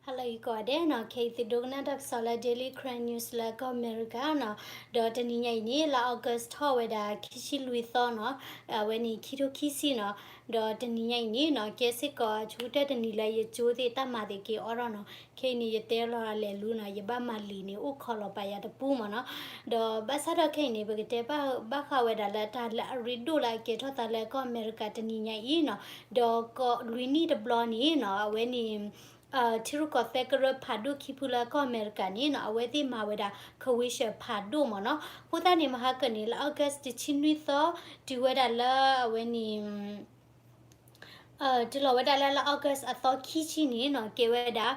ဟါလၢအဂ့ၤကိးဂၤဒဲးနီၤ, ခဲအံၤသုဒိကနၣ်တၢ်ကစီၣ်လၢ Daily Karen News လၢကီၢ်အမဲရကၤနီၤ, ဒီးတနံၤညါအံၤန့ၣ် လါ August ထီၣ်ဝဲဒၣ်ခံဆံလွံၢ်သီနီၤ, အဝဲန့ၣ်ခံထိခံဆံနီၤ, ဒီးတနံၤညါအံၤန့ၣ်နီၤ, ကဲစ့ၢ်ကီးအဆိကတၢၢ်တနံၤလၢယကၠိသ့ၣ်တၢ်မၤသ့ၣ်က့ၤအီၣ်ထီၣ်နီၤ, ခဲအံၤန့ၣ် ယတဲလီၤအလဲၤလူနီၤ, ယဘၣ်မၤလံာ်န့ၣ် အိၣ်ခိးလီၤပာ်ယၤတပူၤမ့ၢ်နီၤ, ဒီးဘၣ်ဆၣ်ဒီးခဲအံၤန့ၣ် ပကတဲဘၣ်ဃးဝဲဒၣ်လၢတၢ်လၢအရ့ဒိၣ်လၢအကဲထီၣ်သးလၢကီၢ်အမဲရကၤတနံၤညါအံၤနီၤ, ဒီးကီၢ်လွံၢ်နံၣ်တဘျီန့ၣ်နီၤ, အဝဲန့ၣ် ထံရူၢ်ကီၢ်သဲးကရၢဖးဒိၣ်ခံဖုလၢကီၢ်အမဲရကၤန့ၣ်နီၤ, အဝဲသ့ၣ်မၤဝဲဒၣ် convention ဖးဒိၣ်မ့ၢ်နီၤ, အဃိသတးန့ၣ် မဟါကၢန့ၣ် လါ August တဆံနွံသီ တုၤဝဲဒၣ်လၢအဝဲန့ၣ် တုၤလီၤဝဲဒၣ်လၢလါ August အသီခံဆံန့ၣ်နီၤ, ကဲဝဲဒၣ်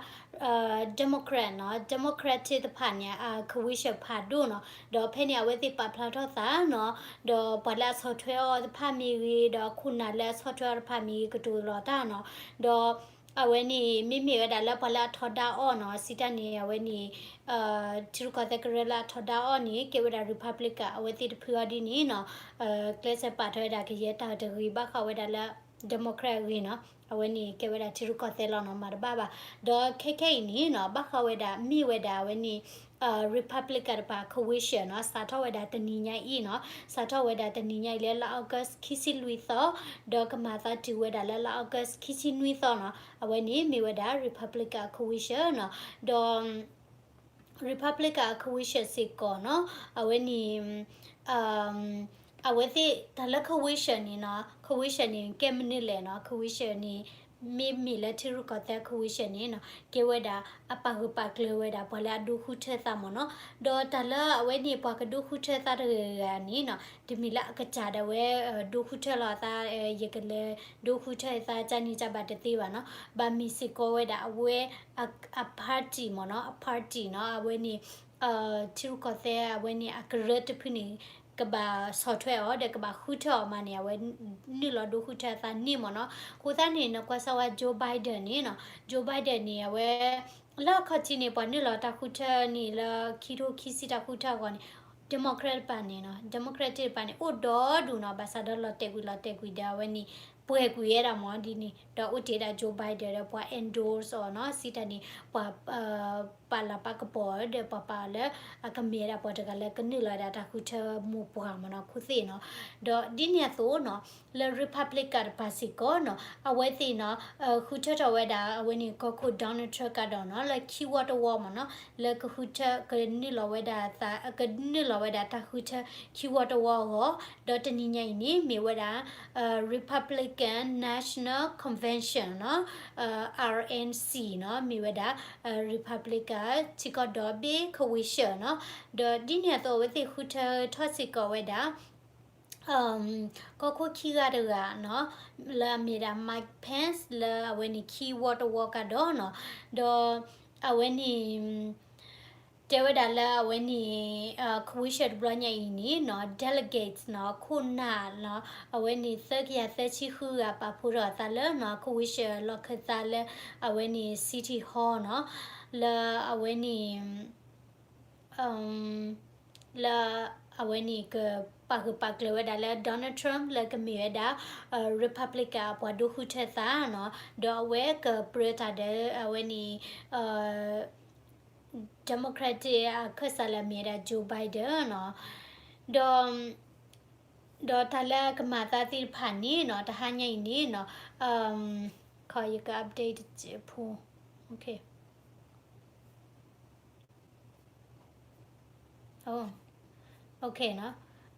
Democrat နီၤ, Democratic တဖၣ်န့ၣ် convention ဖးဒိၣ်နီၤ, ဒီးဖဲန့ၣ်အဝဲသ့ၣ်ပာ်ဖျါထီၣ်သးနီၤ, ဒီးပှၤလၢအဆီၣ်ထွဲအီၤတဖၣ်မ့ၢ်ဂ့ၤ, ဒီးခိၣ်နၢ်လၢအဆီၣ်ထွဲအီၤတဖၣ်မ့ၢ်ဂ့ၤ ကတိၤလီၤတၢ်နီၤ, ဒီး အဝဲန့ၣ် မ့မ့ၢ်ဝဲဒၣ်လၢပှၤလၢအထီဒါအီၤနီၤ, စံးတၢ်န့ၣ် အဝဲန့ၣ် ထံရူၢ်ကီၢ်သဲးကရၢလၢအထီဒါအီၤန့ၣ် ကဲဝဲဒၣ် Republican အဝဲသ့ၣ်တဖုအီၤဒ်န့ၣ်နီၤ, ကျဲးစၢးပာ်ထီၣ်ဝဲဒၣ်ကယဲၢ်တၢ်တဂ့ၤ ဘၣ်ဃးဝဲဒၣ်လၢ Democrat အဂ့ၢ်နီၤ, အဝဲန့ၣ်ကဲဝဲဒၣ်ထံရူၢ်ကီၢ်သဲးလီၤနီၤ, မၤတဘၣ်ဘၣ်, ဒီးခဲခဲအံၤန့ၣ်နီၤ, ဘၣ်ဃးဝဲဒၣ်မ့ၢ်ဝဲဒၣ်အဝဲန့ၣ် Republican တပၤ convention နီၤ, စးထီၣ်ဝဲဒၣ်တနံၤညါအံၤနီၤ, စးထီၣ်ဝဲဒၣ်တနံၤညါအံၤလၢလါ August ခံဆံလွံၢ်သီ, ဒီးကမၤသးတုၤဝဲဒၣ်လၢလါ August ခံဆံနွံသီနီၤ, အဝဲန့ၣ်မ့ၢ်ဝဲဒၣ် Republican convention နီၤ, ဒီး Republican convention စ့ၢ်ကီးနီၤ, အဝဲန့ၣ် အဝဲသ့ၣ်တၢ်လၢ convention န့ၣ်နီၤ, convention န့ၣ် ကဲမနုၤလဲၣ်နီၤ, convention န့ၣ် မ့မ့ၢ်လၢထံရူၢ်ကီၢ်သဲး convention န့ၣ်နီၤ, ကဲဝဲဒၣ်အပာ်ဂၢၢ်ပာ်ကျၢၤဝဲဒၣ်ပှၤလၢအဒိဃုထၢသးမ့ၢ်နီၤ, ဒီးတၢ်လၢအဝဲန့ၣ် ပှၤကဒိဃုထၢသးတဂၤဂၤန့ၣ်နီၤ, တမ့ၢ်လၢအကစၢ်ဒၣ်ဝဲ ဒိဃုထၢလီၤအသး, ယကလဲၤဒိဃုထၢအသး ကန့ၣ်ကဘၣ်တသ့ဘၣ်နီၤ, ဘၣ်မ့ၢ်စ့ၢ်ကီးဝဲဒၣ်အဝဲ အ party မ့ၢ်နီၤ, အ party နီၤ, အဝဲန့ၣ် ထံရူၢ်ကီၢ်သဲး အဝဲန့ၣ် အကရၢတဖုန့ၣ် ကဘၣ်ဆီၣ်ထွဲအီၤ ဒီးကဘၣ်ဃုထၢအီၤမးန့ၣ် အဝဲနုာ်လီၤဒိဃုထၢအသးန့ၣ်မ့ၢ်နီၤ, အဃိသတးန့ၣ် နကွၢ်စၢ်ဝဲ Joe Biden န့ၣ်နီၤ, Joe Biden န့ၣ် အဝဲ လၢအခီၣ်ထံးန့ၣ် ပှၤနုာ်လီၤတၢ်ဃုထၢန့ၣ်လၢခံထိခံဆံတၢ်ဃုထၢအဂီၢ်န့ၣ် Democrat တပၤန့ၣ်နီၤ, Democratic တပၤန့ၣ် အိၣ်ဒီဒူၣ်နီၤ, ဘၣ်ဆၣ်ဒီးလီၤတဲာ်ကွံာ်လီၤတဲာ်ကွံာ်ဒီး အဝဲန့ၣ် ပှဲၤကွံာ်ဝဲဒၣ်မ့ၢ်ဒ်န့ၣ် ဒီးအိၣ်တ့ၢ်ဒၣ် Joe Biden ဒီးပှၤ endorse အီၤနီၤ, စံးတၢ်န့ၣ် ပှၤ ပာ်လၤပာ်ကပီၤဒီးပှၤပာ်အီၤလၢ အကမ့ၢ်ဝဲဒၣ်ပှၤတဂၤလၢကနုာ်လီၤဝဲဒၣ်တၢ်ဃုထၢမိၢ်ပှၢ်မ့ၢ်နီၤ ခူသ့ၣ်နီၤ, ဒီးဒ်န့ၣ်အသိးနီၤ လၢ Republican တပၤစ့ၢ်ကီးနီၤ အဝဲသ့ၣ်နီၤ ဃုထၢထီၣ်ဝဲဒၣ် အဝဲန့ၣ်ကီၢ်ခိၣ် Donald Trump ကဒီးနီၤ လၢခံဝီတဝီမ့ၢ်နီၤ လၢကဃုထၢ ကနုာ်လီၤဝဲဒၣ်သး ကနုာ်လီၤဝဲဒၣ်တၢ်ဃုထၢခံဝီတဝီအဂီၢ် ဒီးတနံၤညါအံၤန့ၣ် မ့ၢ်ဝဲဒၣ် Republican National Convention နီၤ RNC နီၤ မ့ၢ်ဝဲဒၣ် Republican ထံကီၢ်ဒီဘ့ၣ် convention နီၤ ဒီးဒ်န့ၣ်အသိးအဝဲသ့ၣ်ဃုထၢထီၣ်စ့ၢ်ကီးဝဲဒၣ် ကီၢ်ခိၣ်ခံဂၤတဂၤနီၤ လၢအမ့ၢ်ဒၣ် Mike Pence လၢအဝဲန့ၣ်ခံဝီတဝီကဒီးနီၤ ဒီးအဝဲန့ၣ် တဲဝဲဒၣ်လၢအဝဲန့ၣ် convention တဘျီညါအံၤန့ၣ်နီၤ delegates နီၤ ခိၣ်နၢ်နီၤ အဝဲန့ၣ်သၢကယၤသၢဆံဃုဂၤပာ်ဖှိၣ်ထီၣ်အသးလၢနီၤ convention လီၢ်ခၢၣ်သးလၢ အဝဲန့ၣ် City Hall နီၤ လၢအဝဲန့ၣ် လၢအဝဲန့ၣ်ကပာ်ဃုာ်ပာ်ကျၢၤဝဲဒၣ်လၢ Donald Trump လၢကမ့ၢ်ဝဲဒၣ် Republican အပှၤဒိဃုထၢသးနီၤ ဒီးအဝဲကပြၢတၢ်ဒီးအဝဲန့ၣ် Democratic အခၢၣ်စးလၢအမ့ၢ်ဝဲဒၣ် Joe Biden နီၤ ဒီး ဒီးတၢ်လၢအကမၤသးသ့ၣ်တဖၣ်န့ၣ်နီၤ တဟါညါအံၤန့ၣ်နီၤ ခီယက update တစဲးဖိ Okay နီၤ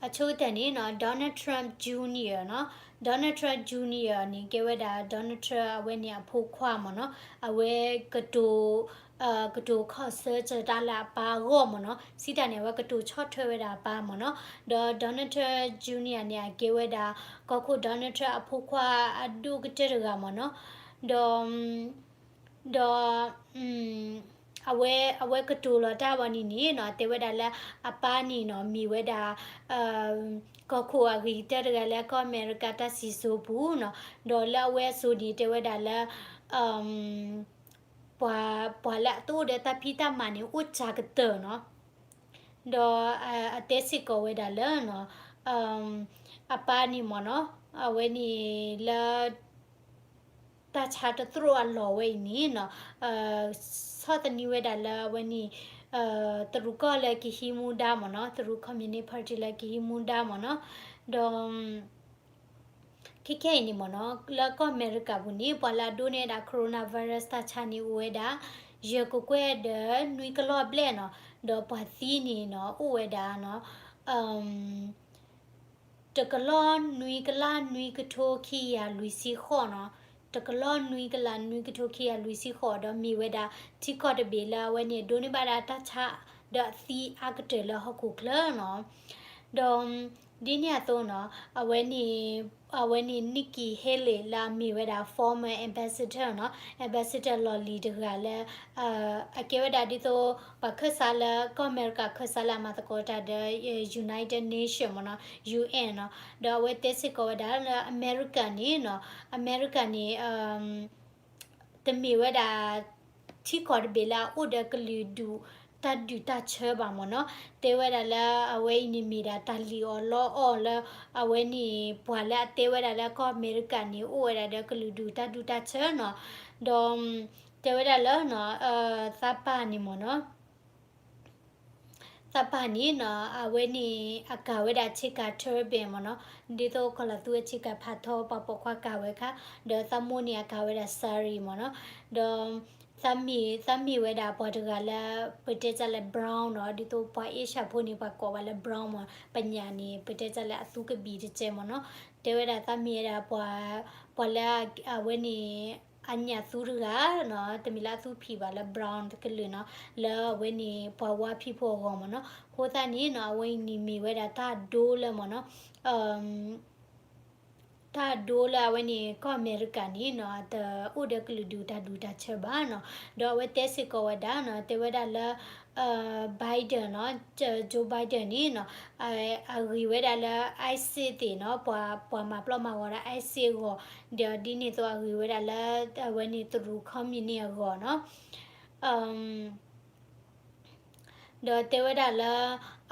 အဆိကတၢၢ်န့ၣ်နီၤ Donald Trump Junior နီၤ Donald Trump Junior န့ၣ် ကဲဝဲဒၣ် Donald Trump အဝဲန့ၣ်အဖိခွါမ့ၢ်နီၤ အဝဲကတိၤ ကတိၤခီၣ်ဆၢစၢၤတၢ်လၢအပၢ်အဂီၢ်မ့ၢ်နီၤ စံးတၢ်န့ၣ် အဝဲကတိၤဆီၣ်ထွဲဝဲဒၣ်အပၢ်မ့ၢ်နီၤ ဒီး Donald Trump Junior န့ၣ် အကဲဝဲဒၣ် ကီၢ်ခိၣ် Donald Trump အဖိခွါအဒိၣ်ကတၢၢ်တဂၤမ့ၢ်နီၤ ဒီး ဒီး အဝဲ အဝဲကတိၤလီၤတၢ်ဝဲန့ၣ်န့ၣ်နီၤ တဲဝဲဒၣ်လၢအပၢ်န့ၣ်နီၤ မ့ၢ်ဝဲဒၣ် ကီၢ်ခိၣ်အဂ့ၤကတၢၢ်တဂၤလၢကီၢ်အမဲရကၤတၢ်စံၣ်စိၤပူၤနီၤ ဒီးလၢအဝဲအစိၤန့ၣ် တဲဝဲဒၣ်လၢ ပှၤ ပှၤလၢအတအိၣ်ဒီးတၢ်ဖံးတၢ်မၤန့ၣ် အိၣ်စှၤကတၢၢ်နီၤ ဒီးအတဲစ့ၢ်ကီးဝဲဒၣ်လၢနီၤ အပၢ်န့ၣ်မ့ၢ်နီၤ အဝဲန့ၣ်လၢ တၢ်ဆါတသရိာ်အလီၢ်ဝဲအံၤန့ၣ်နီၤ, ဆီၣ်သနံးဝဲဒၣ်လၢအဝဲန့ၣ် တရူးကီၢ်လၢကဟံးမူဒါမ့ၢ်နီၤ, တရူး Communist Party လၢကဟံးမူဒါမ့ၢ်နီၤ, ဒီး ခဲခဲအံၤန့ၣ်မ့ၢ်နီၤ, လၢကီၢ်အမဲရကၤပူၤန့ၣ် ပှၤလၢအဒိးန့ၢ်ဝဲဒၣ် coronavirus တၢ်ဆါန့ၣ်အိၣ်ဝဲဒၣ် ယဲၢ်ကကွဲၢ်ဒီးနွံကလီၢ်ဘျဲၣ်နီၤ, ဒီးပှၤသံန့ၣ်နီၤ အိၣ်ဝဲဒၣ်နီၤ တကလီၢ်နွံကလးနွံကထိခံကယၤလွံၢ်ဆံဃိးနီၤ, တကလီၢ်နွံကလးနွံကထိခံကယၤလွံၢ်ဆံဃိး ဒီးမ့ၢ်ဝဲဒၣ် ထံကီၢ်တဘ့ၣ်လၢအဝဲန့ၣ် ဒိးန့ၢ်ဘၣ်ဒၣ်တၢ်ဆါ ဒီးအသံအါကတၢၢ်လၢဟီၣ်ခိၣ်ချၢနီၤ, ဒီး ဒ်န့ၣ်အသိးနီၤ, အဝဲန့ၣ် အဝဲန့ၣ် Nikki Haley လၢအမ့ၢ်ဝဲဒၣ် former ambassador နီၤ, ambassador လီၢ်လံၤတဂၤလၢ အကဲဝဲဒၣ်ဒ်သိး ပှၤခၢၣ်စးလၢ ကီၢ်အမဲရကၤခၢၣ်စးလၢအမၤသကိးတၢ်ဒီး United Nation မ့ၢ်နီၤ, U N နီၤ, ဒီးအဝဲတဲစ့ၢ်ကီးဝဲဒၣ်လၢအမဲရကၤန့ၣ်နီၤ, အမဲရကၤန့ၣ် တမ့ၢ်ဝဲဒၣ် ထံကီၢ်တဘ့ၣ်လၢအအိၣ်ဒီးကလုာ်ဒူၣ်တၢ်ဒူၣ်တၢ်ဆၢဘၣ်မ့ၢ်နီၤ, တဲဝဲဒၣ်လၢအဝဲအံၤန့ၣ်မ့ၢ်ဒၣ်တၢ်လံၣ်အီၣ်လီအီၣ်လၢ အဝဲန့ၣ် ပှၤလၢအတဲဝဲဒၣ်လၢကီၢ်အမဲရကၤန့ၣ် အိၣ်ဝဲဒၣ်ဒီးကလုာ်ဒူၣ်တၢ်ဒူၣ်တၢ်ဆၢနီၤ, ဒီး တဲဝဲဒၣ်လၢ သးပၢ်န့ၣ်မ့ၢ်နီၤ သးပၢ်န့ၣ်နီၤ အဝဲန့ၣ် အကၤဝဲဒၣ်ဆ့ကၤ turban မ့ၢ်နီၤ, ဒ်သိးကီၤလၤသူအဆ့ကၤဖးထီ ပှၤပိာ်ခွါကၤဝဲခါ, ဒီးသးမိၢ်န့ၣ်အကၤဝဲဒၣ် sari မ့ၢ်နီၤ, ဒီး သးမ့ၢ် သးမ့ၢ်ဝဲဒၣ်ပှၤတဂၤလၢ ပတဲတၢ်လၢ brown နီၤ, ဒ်သိးပှၤအ့ၡၢၣ်ဖိန့ၣ် ပှၤကိးဝဲလၢ brown မ့ၢ်, ပညၣ်န့ၣ် ပတဲတၢ်လၢအသူကဘံၣ်တကဲမ့ၢ်နီၤ, တဲဝဲဒၣ်သးမ့ၢ်ဝဲဒၣ်ပှၤ ပှၤလၢအဝဲန့ၣ် အညၣ်သူတဂၤနီၤ, တမ့ၢ်လၢအသူဖံးဘၣ်လၢ brown တကလုာ်နီၤ, လၢအဝဲန့ၣ် ပှၤဝါဖံးဖိအဂီၢ်မ့ၢ်နီၤ, အဃိသတးန့ၣ်နီၤ အဝဲအံၤန့ၣ်မ့ၢ်ဝဲဒၣ်တၢ်ဒိလၢမ့ၢ်နီၤ, တၢ်ဒိလၢအဝဲန့ၣ် ကီၢ်အမဲရကၤန့ၣ်နီၤ တအိၣ်ဒီးကလုာ်ဒူၣ်တၢ်ဒူၣ်တၢ်ဆၢဘၣ်နီၤ, ဒီးအဝဲတဲစ့ၢ်ကီးဝဲဒၣ်နီၤ, တဲဝဲဒၣ်လၢ Biden နီၤ, Joe Biden န့ၣ်နီၤ, အဂ့ၤဝဲဒၣ်လၢ ISIS သ့ၣ်နီၤ, ပှၤ ပှၤမၤပျီမၤဂီၤဒီး ISIS အဂီၢ်, ဒီးဒ်န့ၣ်အသိးအဂ့ၤဝဲဒၣ်လၢ အဝဲန့ၣ်တရူး communist အဂီၢ်နီၤ. ဒီးတဲဝဲဒၣ်လၢ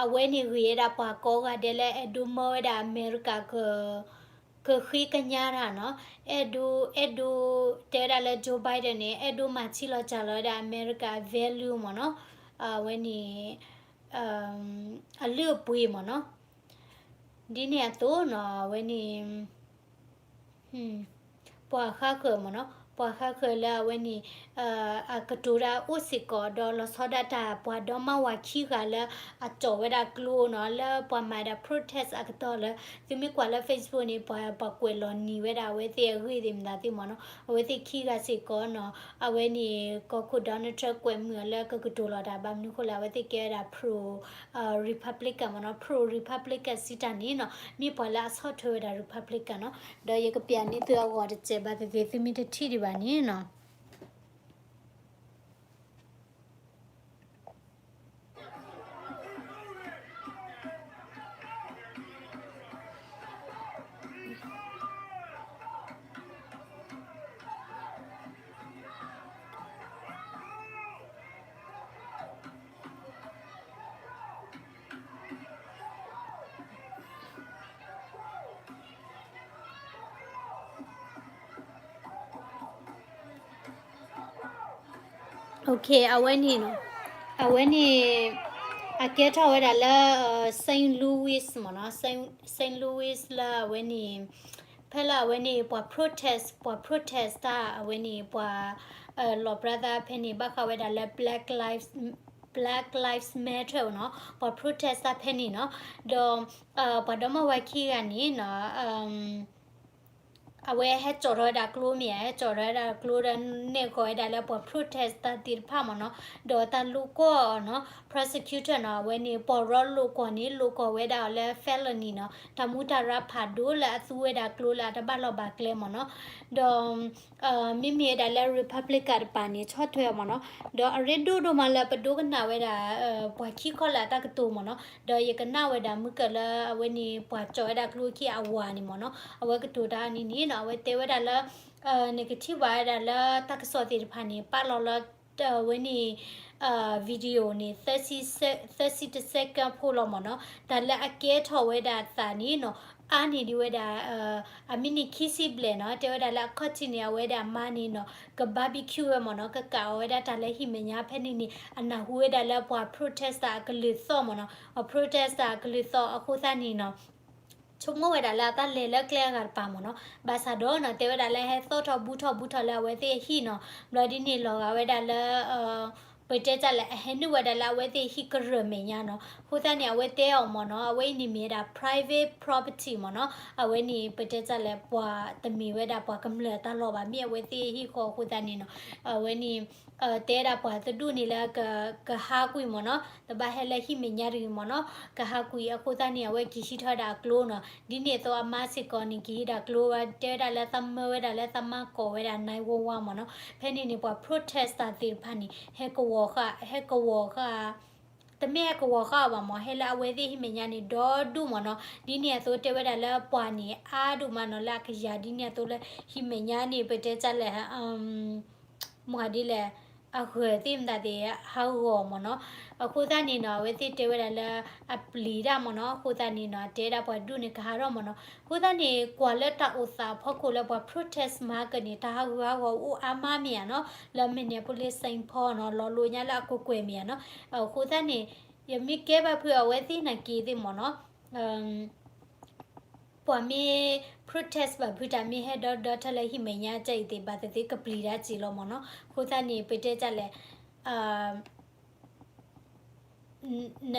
အဝဲန့ၣ်ဂ့ၤဝဲဒၣ်ပှၤကိးဂၤဒဲးလၢအဲၣ်ဒိးမၢဝဲဒၣ်အမဲရကၤ ကဃ့ကညးတၢ်နီၤ, အဲၣ်ဒိး အဲၣ်ဒိး တဲဝဲဒၣ်လၢ Joe Biden န့ၣ် အဲၣ်ဒိးမၤဆံးလီၤစၢ်လီၤဝဲဒၣ်အမဲရကၤ value မ့ၢ်နီၤ, အဝဲန့ၣ် အလုၢ်အပှ့ၤမ့ၢ်နီၤ. ဒ်န့ၣ်အသိးနီၤ အဝဲန့ၣ် ပှၤဃါဃၢၤမ့ၢ်နီၤ, ပှၤဃါဃၢၤလၢအဝဲန့ၣ် အကတိၤတၢ်အိၣ်စ့ၢ်ကီး ဒီးလီၤဆီဒၣ်တၢ်ပှၤဒီမါဝၤခံဂၤလၢ အကၠီၣ်ဝဲဒၣ်ကျိနီၤ, လၢပှၤမၤဒၣ် protest အကတီၢ်လၢ သုမ့ၢ်ကွၢ်လၢ Facebook န့ၣ် ပှၤ ပှၤကွဲးလီၤနံၤဝဲဒၣ်အဝဲသ့ၣ်အဂ့ၢ်သ့ၣ်မတၤသ့ၣ်မ့ၢ်နီၤ, အဝဲသ့ၣ်ခံဂၤစ့ၢ်ကီးနီၤ, အဝဲန့ၣ် ကီၢ်ခိၣ် Donald Trump ကွဲးမုာ်အီၤလၢကကတိၤလီၤတၢ် ဘၣ်မနုၤဃိလဲၣ် အဝဲသ့ၣ်ကဲဝဲဒၣ် pro Republican မ့ၢ်နီၤ, pro Republican စံးတၢ်န့ၣ်နီၤ, မ့ၢ်ပှၤလၢအဆီၣ်ထွဲဝဲဒၣ် Republican နီၤ, ဒီးယကပျးန့ၢ်သုအဂီၤတစဲးဘၣ်သ့ၣ်သ့ၣ် သုမ့ၢ်တထံၣ်ဒံးဘၣ်န့ၣ်နီၤ. Okay, အဝဲန့ၣ်နီၤ, အဝဲန့ၣ် အကဲထီၣ်ဝဲဒၣ်လၢ Saint Louis မ့ၢ်နီၤ, Saint Louis လၢအဝဲန့ၣ် ဖဲလၢအဝဲန့ၣ် ပှၤ protest, ပှၤ protest တၢ်အဝဲန့ၣ် ပှၤ လီၤပြါသးဖဲန့ၣ် ဘၣ်ဃးဝဲဒၣ်လၢ Black Lives, Black Lives Matter နီၤ, ပှၤ protest တၢ်ဖဲန့ၣ်နီၤ, ဒီး ပှၤဒီမါဝၤခံဂၤန့ၣ်နီၤ အဝဲဟဲကၠီၣ်ထီၣ်ဝဲဒၣ်ကျိမ့ၢ်ဧါ, ဟဲကၠီၣ်ထီၣ်ဝဲဒၣ်ကျိဒီးနဲၣ်ဃီၤဝဲဒၣ်လၢပှၤ protest တၢ်သ့ၣ်တဖၣ်မ့ၢ်နီၤ, ဒီးတၢ်လိာ်ကွီၢ်အီၤနီၤ, prosecutor နီၤ, အဝဲန့ၣ် ပှၤရီလိာ်ကွီၢ်န့ၣ် လိာ်ကွီၢ်ဝဲဒၣ်အီၤလၢ felony နီၤ, တၢ်မူတၢ်ရၢ်ဖးဒိၣ်လၢအသူဝဲဒၣ်ကျိလၢအတဘၣ်လီၢ်ဘၣ်ကျဲမ့ၢ်နီၤ, ဒီး မ့မ့ၢ်ဝဲဒၣ်လၢ Republican တပၤန့ၣ် ဆီၣ်ထွဲအီၤမ့ၢ်နီၤ, ဒီးအရ့ဒိၣ်ဒိၣ်မးလၢပဒိကနၣ်ဝဲဒၣ် ပှၤခံခီလၢအတၢ်ကတိၤမ့ၢ်နီၤ, ဒီးယကနၣ်ဝဲဒၣ်မုၢ်ကၢၢ်လၢအဝဲန့ၣ် ပှၤကၠီၣ်ဝဲဒၣ်ကျိခံအဝၤန့ၣ်မ့ၢ်နီၤ, အဝဲကတိၤတၢ်န့ၣ်န့ၣ်နီၤ, အဝဲတဲဝဲဒၣ်လၢ နကထံၣ်ဘၣ်ဝဲဒၣ်လၢတၢ်ကစီၣ်သ့ၣ်တဖၣ်န့ၣ် ပာ်လီၤလၢ အဝဲန့ၣ် video န့ၣ် သၢဆံတ second ဖိလီၤမ့ၢ်နီၤ, တၢ်လၢအကဲထီၣ်ဝဲဒၣ်သးန့ၣ်နီၤ အါန့ၢ်ဒံးဝဲဒၣ် အမ့ၢ်န့ၢ်ခံဆံဘျဲၣ်နီၤ, တဲဝဲဒၣ်လၢအခီၣ်ထံးန့ၣ် အဝဲဒၣ်မါန့ၣ်နီၤ က barbecue ဝဲမ့ၢ်နီၤ, ကကးအီၣ်ဝဲဒၣ်တၢ်လၢဟံၣ်မဲာ်ညါဖဲန့ၣ်န့ၣ် အနၢ်ဟူဝဲဒၣ်လၢပှၤ protest အကလုၢ်သီၣ်မ့ၢ်နီၤ, အ protest အကလုၢ်သီၣ်အဃိသတးန့ၣ်နီၤ ဆိကမိၣ်ဝဲဒၣ်လၢအသးလဲၤလၢကျဲအဂၤတပၤမ့ၢ်နီၤ, ဘၣ်ဆၣ်ဒီးနီၤ တဲဝဲဒၣ်လၢဟဲသီၣ်ထီၣ်ဘူးထီၣ်ဘူးထီၣ်လၢအဝဲသ့ၣ်အဟံၣ်နီၤ, ဘျီဒ်န့ၣ်လီၤဂာ်ဝဲဒၣ်လၢ ပတဲတၢ်လဲၣ် အဟဲနုာ်ဝဲဒၣ်လၢအဝဲသ့ၣ်ဟံၣ်ကရၢၢ်မဲာ်ညါနီၤ, အဃိသတးန့ၣ် အဝဲတဲအီၤမ့ၢ်နီၤ, အဝဲအံၤန့ၣ်မ့ၢ်ဝဲဒၣ် private property မ့ၢ်နီၤ, အဝဲန့ၣ် ပတဲတၢ်လဲၣ် ပှၤတမ့ၢ်ဝဲဒၣ်ပှၤကမျၢၢ်တၢ်လီၢ်ဘၣ် မ့ၢ်အဝဲသ့ၣ်ဟံၣ်ဃီအဃိသတးန့ၣ်နီၤ, အဝဲန့ၣ် တဲဒၣ်ပှၤတဒူၣ်န့ၣ်လၢ ကဟးကွံာ်မ့ၢ်နီၤ, တဘၣ်ဟဲလၢဟံၣ်မဲာ်ညါတဂ့ၤမ့ၢ်နီၤ, ကဟးကွံာ်အဃိသတးန့ၣ် အဝဲက့ၤဟံးထီၣ်ဝဲဒၣ်အကျိနီၤ, ဒ်န့ၣ်အသိးအမါစ့ၢ်ကီးန့ၣ် က့ၤဟံးဒၣ်ကျိဝဲ တဲဝဲဒၣ်လၢသးမၢဝဲဒၣ်လၢသးမါကိးဝဲဒၣ် nine one one မ့ၢ်နီၤ, ဖဲန့ၣ်န့ၣ် ပှၤ protest သ့ၣ်တဖၣ်န့ၣ် ဟဲကဝီၤဃာ် ဟဲကဝီၤဃာ် တမ့ၢ်ဟဲကဝီၤဃာ်အီၤဘၣ်မ့ၢ် ဟဲလၢအဝဲသ့ၣ်ဟံၣ်မဲာ်ညါန့ၣ် ဒီဒူၣ်မ့ၢ်နီၤ, ဒ်န့ၣ်အသိးတဲဝဲဒၣ်လၢပှၤန့ၣ် အါဒိၣ်မးနီၤ လၢအကယၤဒ်န့ၣ်အသိးလၢဟံၣ်မဲာ်ညါန့ၣ် ပတဲတၢ်လဲၣ် မ့ၢ်ဒ်လဲၣ် အဂၢၢ်သ့ၣ်မတၤသ့ၣ် ဟးဂီၤမ့ၢ်နီၤ, အဃိသတးန့ၣ်နီၤ အဝဲသ့ၣ်တဲဝဲဒၣ်လၢ အပျံၤတၢ်မ့ၢ်နီၤ, အဃိသတးန့ၣ်နီၤ တဲဒၣ်ပှၤဒူၣ်န့ၣ်ကဟးထီၣ်မ့ၢ်နီၤ, အဃိသတးန့ၣ် ကွၢ်လၢတၢ်အိၣ်သးအဖီခိၣ်လၢပှၤ protest မၤကၢၢ်န့ၣ် တၢ်ဟးဂူာ်ဟးဂီၤအိၣ်အါမးမ့ၢ်ဧါနီၤ, လၢ Minneapolis Saint Paul နီၤ လီၤလိာ်ညါလၢအကွဲၢ်ကွဲၢ်မ့ၢ်ဧါနီၤ, အဃိသတးန့ၣ် ယမ့ၢ်ကဲဘၣ်ဖုးအဝဲသ့ၣ်နာ်က့ၤသ့ၣ်မ့ၢ်နီၤ ပှၤမ့ၢ် protest ဘၣ်ဖုးတၢ်မ့ၢ်ဟဲဒီဒီထၢလၢဟံၣ်မဲာ်ညါတၢ်အံၤသ့ၣ် ဘၣ်သ့ၣ်သ့ၣ်ကပျံၤတၢ်စ့ၢ်လီၤမ့ၢ်နီၤ, အဃိသတးန့ၣ် ပတဲတၢ်လဲၣ် န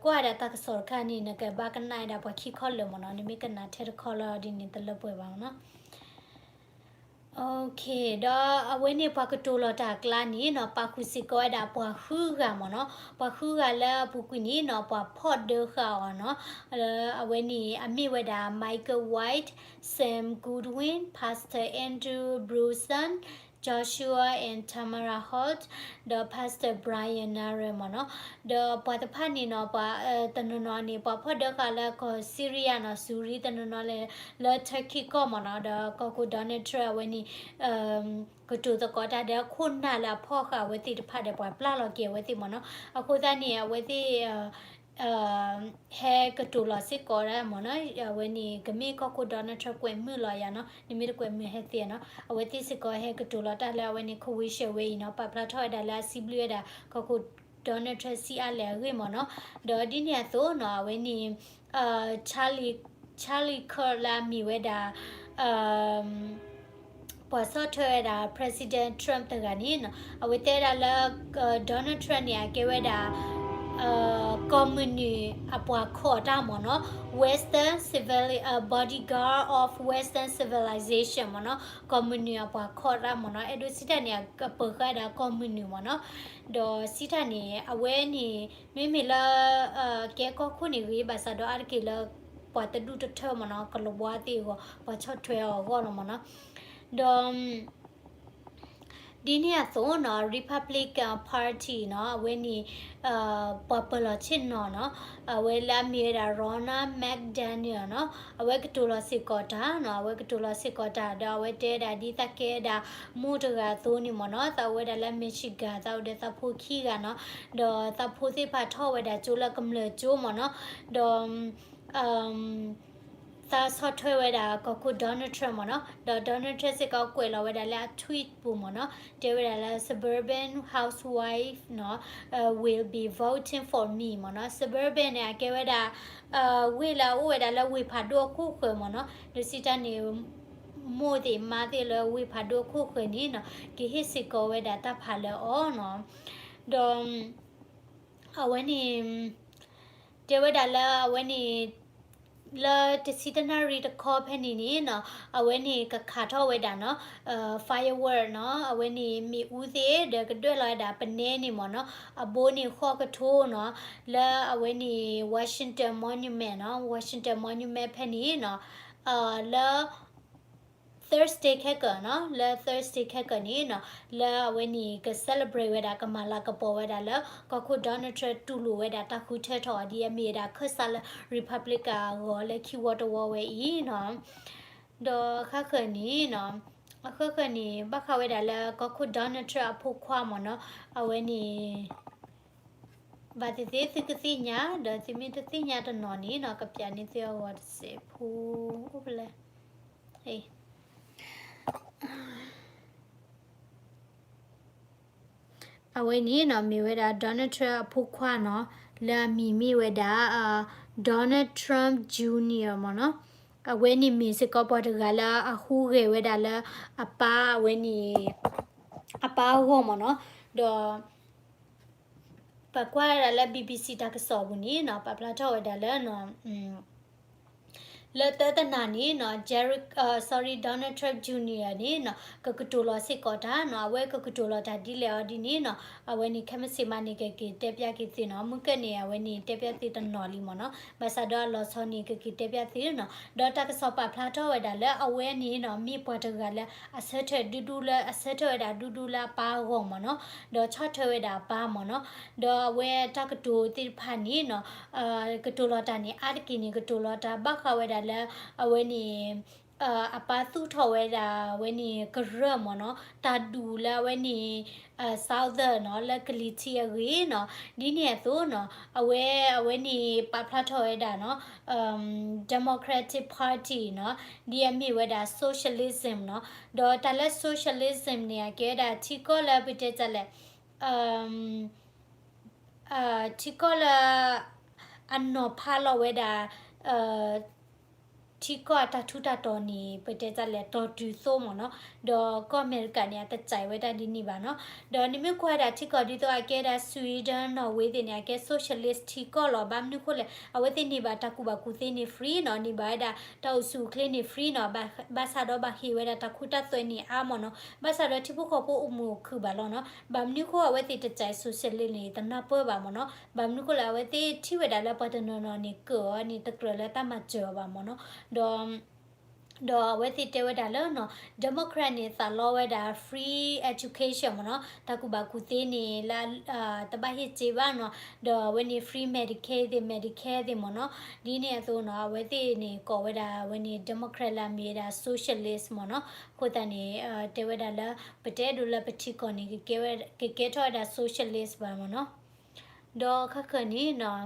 ကွၢ်ဒၣ်တၢ်ကစီၣ်တခါန့ၣ် နကဘၣ်ကနၣ်ဝဲဒၣ်ပှၤခံခီလၢာ်မ့ၢ်နီၤ, နမ့ၢ်ကနၣ်ထဲတခီလၢဒ်န့ၣ် တလၢပှဲၤဘၣ်မ့ၢ်နီၤ. ဒီးအဝဲန့ၣ်ပှၤကတိၤလီၤတၢ်အကျါန့ၣ်နီၤ ပာ်ဃုာ်စ့ၢ်ကီးဝဲဒၣ်ပှၤဃုဂၤမ့ၢ်နီၤ, ပှၤဃုဂၤလၢအပူၤကွံာ်န့ၣ်နီၤ ပှၤဖီၣ်ဒၢဃာ်အီၤနီၤ, လၢအဝဲန့ၣ်အမ့ၢ်ဝဲဒၣ် Michael White, Sam Goodwin, Pastor Andrew Brunson, Joshua and Tamara Holt, ဒီး Pastor Brian Nairn မ့ၢ်နီၤ, ဒီးပှၤတဖၣ်န့ၣ်နီၤ ပှၤတနီၤနီၤန့ၣ် ပှၤဖီၣ်ဒၢဃာ်လၢကီၢ် Syria နီၤ စူၤရံတနီၤနီၤလၢ လၢ Turkey ကီၢ်မ့ၢ်နီၤ, ဒီးကီၢ်ခိၣ် Donald Trump အဝဲန့ၣ် ကတိၤသကိးတၢ်ဒီးခိၣ်နၢ်လၢအဖီၣ်ဃာ်အဝဲသ့ၣ်တဖၣ်ဒီးပှၤပျၢ်လီၤက့ၤအဝဲသ့ၣ်မ့ၢ်နီၤ, အဃိသတးန့ၣ် အဝဲသ့ၣ် ဟဲကတိၤလီၤစ့ၢ်ကီးဒၣ်မ့ၢ်နီၤ, အဝဲန့ၣ် ကမ့ၢ်ကီၢ်ခိၣ် Donald Trump ကွဲးမုာ်လီၤယၤနီၤ, နမ့ၢ်တကွဲးမုာ်ဟဲသ့ၣ်နီၤ, အဝဲသ့ၣ်စ့ၢ်ကီးဟဲကတိၤလီၤတၢ်လၢအဝဲန့ၣ် ခဝ့ၡၢၣ်ဝဲအံၤနီၤ, ပာ်ဖျါထီၣ်ဝဲဒၣ်လၢအစံးဘျုးဝဲဒၣ် ကီၢ်ခိၣ် Donald Trump စံးအါလဲၣ်အဂ့ၢ်မ့ၢ်နီၤ, ဒီးဒ်န့ၣ်အသိးနီၤ အဝဲန့ၣ် Charlie Kirk လၢအမ့ၢ်ဝဲဒၣ် ပှၤဆီၣ်ထွဲဝဲဒၣ် President Trump တဂၤန့ၣ်နီၤ, အဝဲတဲဝဲဒၣ်လၢ Donald Trump န့ၣ် အကဲဝဲဒၣ် ကီၢ်မုၢ်နုာ်အပှၤခိးတၢ်မ့ၢ်နီၤ, Western civili- bodyguard of Western civilization မ့ၢ်နီၤ, ကီၢ်မုၢ်နုာ်အပှၤခိးတၢ်မ့ၢ်နီၤ, အဲၣ်ဒိးစံးတၢ်န့ၣ် အပၢၤဃာ်ဒၣ်ကီၢ်မုၢ်နုာ်မ့ၢ်နီၤ, ဒီးစံးတၢ်န့ၣ် အဝဲန့ၣ် မ့မ့ၢ်လၢ ကဲကီၢ်ခိၣ်န့ၣ်ဂ့ၤ ဘၣ်ဆၣ်ဒီးအါတက့ၢ်လၢ ပှၤတဒူၣ်တထၢမ့ၢ်နီၤ, ကလီၤဘှါသ့ၣ်အဂီၢ် ပှၤဆီၣ်ထွဲအီၤအဂီၢ်လီၤမ့ၢ်နီၤ, ဒီး ဒ်န့ၣ်အသိးနီၤ Republican Party နီၤ အဝဲန့ၣ် ပှၤပၢၤလီၢ်ဆ့ၣ်နီၤနီၤ အဝဲလၢအမ့ၢ်ဝဲဒၣ် Ronna McDaniel နီၤ အဝဲကတိၤလီၤစ့ၢ်ကီးတၢ်နီၤ အဝဲကတိၤလီၤစ့ၢ်ကီးတၢ် ဒီးအဝဲတဲဒၣ်ဒ်သးကဲဒၣ်မိၢ်တဂၤအသိးန့ၣ်မ့ၢ်နီၤ သးအိၣ်ဝဲဒၣ်လၢ Michigan သးအိၣ်ဒီးသးဖိခံဂၤနီၤ ဒီးသးဖိသ့ၣ်တဖၣ်ထီၣ်ဝဲဒၣ်ကၠိလၢကမျၢၢ်ကၠိမ့ၢ်နီၤ ဒီး သးဆီၣ်ထွဲဝဲဒၣ်ကီၢ်ခိၣ် Donald Trump မ့ၢ်နီၤ ဒီး Donald Trump စ့ၢ်ကီးကွဲးလီၤဝဲဒၣ်လၢအ tweet ပူၤမ့ၢ်နီၤ တဲဝဲဒၣ်လၢ suburban housewife နီၤ will be voting for me မ့ၢ်နီၤ suburban န့ၣ် အကဲဝဲဒၣ် ဝ့ၢ်လၢအအိၣ်ဝဲဒၣ်လၢဝ့ၢ်ဖးဒိၣ်အခိၣ်ဃၢၤမ့ၢ်နီၤ ဒီးစံးတၢ်န့ၣ် မိၢ်သ့ၣ်မါသ့ၣ်လၢဝ့ၢ်ဖးဒိၣ်အခိၣ်ဃၢၤန့ၣ်နီၤ ကဟ့ၣ်စ့ၢ်ကီးဝဲဒၣ်တၢ်ဖးလၢအီၤနီၤ ဒီး အဝဲန့ၣ် တဲဝဲဒၣ်လၢအဝဲန့ၣ် လၢတဆံတနၣ်ရံၣ်တခီဖဲန့ၣ်န့ၣ်နီၤ အဝဲန့ၣ်ကခးထီၣ်ဝဲဒၣ်နီၤ firework နီၤ အဝဲန့ၣ်မ့ၣ်အူသ့ၣ် ဒီးကဒွဲၣ်လီၤဝဲဒၣ်ပနဲန့ၣ်မ့ၢ်နီၤ အဘိန့ၣ်ဃီကထိနီၤ လၢအဝဲန့ၣ် Washington Monument နီၤ Washington Monument ဖဲန့ၣ်နီၤ လၢ Thursday ခဲကၢၢ်နီၤ လၢ Thursday ခဲကၢၢ်န့ၣ်နီၤ လၢအဝဲန့ၣ်က celebrate ဝဲဒၣ် ကမၤလၤကပီၤဝဲဒၣ်လၢ ကီၢ်ခိၣ် Donald Trump တူၢ်လိာ်ဝဲဒၣ်တၢ်ဃုထၢထီၣ်အီၤဒ်အမ့ၢ်ဝဲဒၣ်ခၢၣ်စးလၢ Republican အဂီၢ်လၢခံဝီတဝီဝဲအံၤနီၤ ဒီးဃၣ်ဃၢၤန့ၣ်နီၤ အဃၣ်ဃၢၤန့ၣ် ဘၣ်ဃးဝဲဒၣ်လၢကီၢ်ခိၣ် Donald Trump အဖိခွါမ့ၢ်နီၤ အဝဲန့ၣ် ဘၣ်သ့ၣ်သ့ၣ်သုကသ့ၣ်ညါ ဒီးသုမ့ၢ်တသ့ၣ်ညါတနီၤန့ၣ်နီၤ ကပျးန့ၢ်သုအဂီၤတစဲးဖိ အိၣ်ဖဲလဲၣ်. အဝဲန့ၣ်နီၤ မ့ၢ်ဝဲဒၣ် Donald Trump အဖိခွါနီၤ လၢအမံၤမ့ၢ်ဝဲဒၣ် Donald Trump Junior မ့ၢ်နီၤ. အဝဲန့ၣ်မ့ၢ်စ့ၢ်ကီးပှၤတဂၤလၢအဟူးဂဲၤဝဲဒၣ်လၢအပၢ်အဝဲန့ၣ် အပၢ်အဂီၢ်မ့ၢ်နီၤ. ဒီး ပကွၢ်ဝဲဒၣ်လၢ BBC တၢ်ကစီၣ်ပူၤန့ၣ်နီၤ ပာ်ဖျါထီၣ်ဝဲဒၣ်လၢ လၢတၢတနၤန့ၣ်နီၤ Jared, sorry, Donald Trump Junior န့ၣ်နီၤ ကကတိၤလီၤစ့ၢ်ကီးတၢ်နီၤ အဝဲကကတိၤလီၤတၢ်ဒ်လဲၣ်အီၤဒ်န့ၣ်နီၤ အဝဲန့ၣ်ခဲမုၢ်ဆ့ၣ်မးန့ၣ် ကက့ၤတဲပျးက့ၤသုနီၤ မုၢ်ကၢၢ်န့ၣ် အဝဲန့ၣ်တဲပျးသုတနီၤလံမ့ၢ်နီၤ ဘၣ်ဆၣ်ဒီးအလီၤဆီန့ၣ် ကက့ၤတဲပျးသုနီၤ ဒီးတၢ်ကစီၣ်ပာ်ဖျါထီၣ်ဝဲဒၣ်လၢအဝဲန့ၣ်နီၤ မ့ၢ်ပှၤတဂၤလၢအဆၢထၢၣ်ဒူဒူလၢ အဆၢထၢၣ်ဝဲဒၣ်ဒူဒူလၢအပၢ်အဂီၢ်မ့ၢ်နီၤ ဒီးဆီၣ်ထွဲဝဲဒၣ်အပၢ်မ့ၢ်နီၤ ဒီးအဝဲတၢ်ကတိၤသ့ၣ်တဖၣ်န့ၣ်နီၤ ကတိၤလီၤတၢ်န့ၣ် အါတက့ၢ်န့ၣ် ကတိၤလီၤတၢ်ဘၣ်ဃးဝဲဒၣ်လၢ အဝဲန့ၣ် အပၢ်သူၣ်ထီၣ်ဝဲဒၣ်အဝဲန့ၣ်ကရၢၢ်မ့ၢ်နီၤ တၢ်ဒူၣ်လၢအဝဲန့ၣ် Southern နီၤ လၢကလံၤထံးအဂ့ၢ်နီၤ ဒ်န့ၣ်အသိးနီၤ အဝဲ အဝဲန့ၣ်ပာ်ဖျါထီၣ်ဝဲဒၣ်နီၤ Democratic Party နီၤ ဒ်အမ့ၢ်ဝဲဒၣ် socialism နီၤ ဒီးတၢ်လၢ socialism န့ၣ် အကဲဝဲဒၣ်ထံကီၢ်လၢပတဲတၢ်လဲၣ် ထံကီၢ်လၢ အနီၤဖးလီၤဝဲဒၣ် ထံကီၢ်အတၢ်ထူးတၢ်တီၤန့ၣ် ပတဲတၢ်လဲၣ် တီၤတုၤသိမ့ၢ်နီၤ ဒီးကီၢ်အမဲရကၤန့ၣ် အတစဲးဝဲဒၣ်ဒ်န့ၣ်ဘၣ်နီၤ ဒီးနမ့ၢ်ကွၢ်ဝဲဒၣ်ထံကီၢ်ဒ်သိးအကဲဝဲဒၣ် Sweden Norway သ့ၣ်န့ၣ် အကဲ socialist ထံကီၢ်လီၤ ဘၣ်မနုၤဃိလဲၣ် အဝဲသ့ၣ်န့ၢ်ဘၣ်တၢ်ကူၣ်ဘၣ်ကူၣ်သ့န့ၣ် free နီၤ န့ၢ်ဘၣ်ဝဲဒၣ်တၢ်အိၣ်ဆူၣ်အိၣ်ချ့န့ၣ် free နီၤ ဘၣ်ဆၣ်ဒီးဘၣ်ဟ့ၣ်ဝဲဒၣ်တၢ်ခိတၢ်သွဲန့ၣ်အါမ့ၢ်နီၤ ဘၣ်ဆၣ်ဒီးထံဖိကီၢ်ဖိအိၣ်မုာ်အိၣ်ခုၣ်ဘၣ်လီၤနီၤ ဘၣ်မနုၤဃိအဝဲသ့ၣ်တစဲး socialist န့ၣ် တနၢ်ပၢၢ်ဘၣ်မ့ၢ်နီၤ ဘၣ်မနုၤဃိလဲၣ် အဝဲသ့ၣ်ထံၣ်ဝဲဒၣ်လၢပှၤတနီၤနီၤန့ၣ် ကၢၢ်အီၤန့ၣ် တကြၢးလၢတၢ်မၤစၢၤအီၤဘၣ်မ့ၢ်နီၤ ဒီး ဒီးအဝဲသ့ၣ်တဲဝဲဒၣ်လၢနီၤ Democrat န့ၣ် သးလီဝဲဒၣ် free education မ့ၢ်နီၤ တၢ်ကူၣ်ဘၣ်ကူၣ်သ့န့ၣ် လၢ တဘၣ်ဟ့ၣ်စ့ဘၣ်နီၤ ဒီးအဝဲန့ၣ် free Medicaid သ့ၣ် Medicare သ့ၣ်မ့ၢ်နီၤ ဒ်န့ၣ်အသိးနီၤ အဝဲသ့ၣ်န့ၣ် ကိးဝဲဒၣ်အဝဲန့ၣ် Democrat လၢအမ့ၢ်ဝဲဒၣ် socialist မ့ၢ်နီၤ အဃိသတးန့ၣ် တဲဝဲဒၣ်လၢ ပတဲဒိးလၢပထံကီၢ်န့ၣ် ကကဲထီၣ်ဝဲဒၣ် socialist ဘၣ်မ့ၢ်နီၤ ဒီးခဲကနံၣ်အံၤနီၤ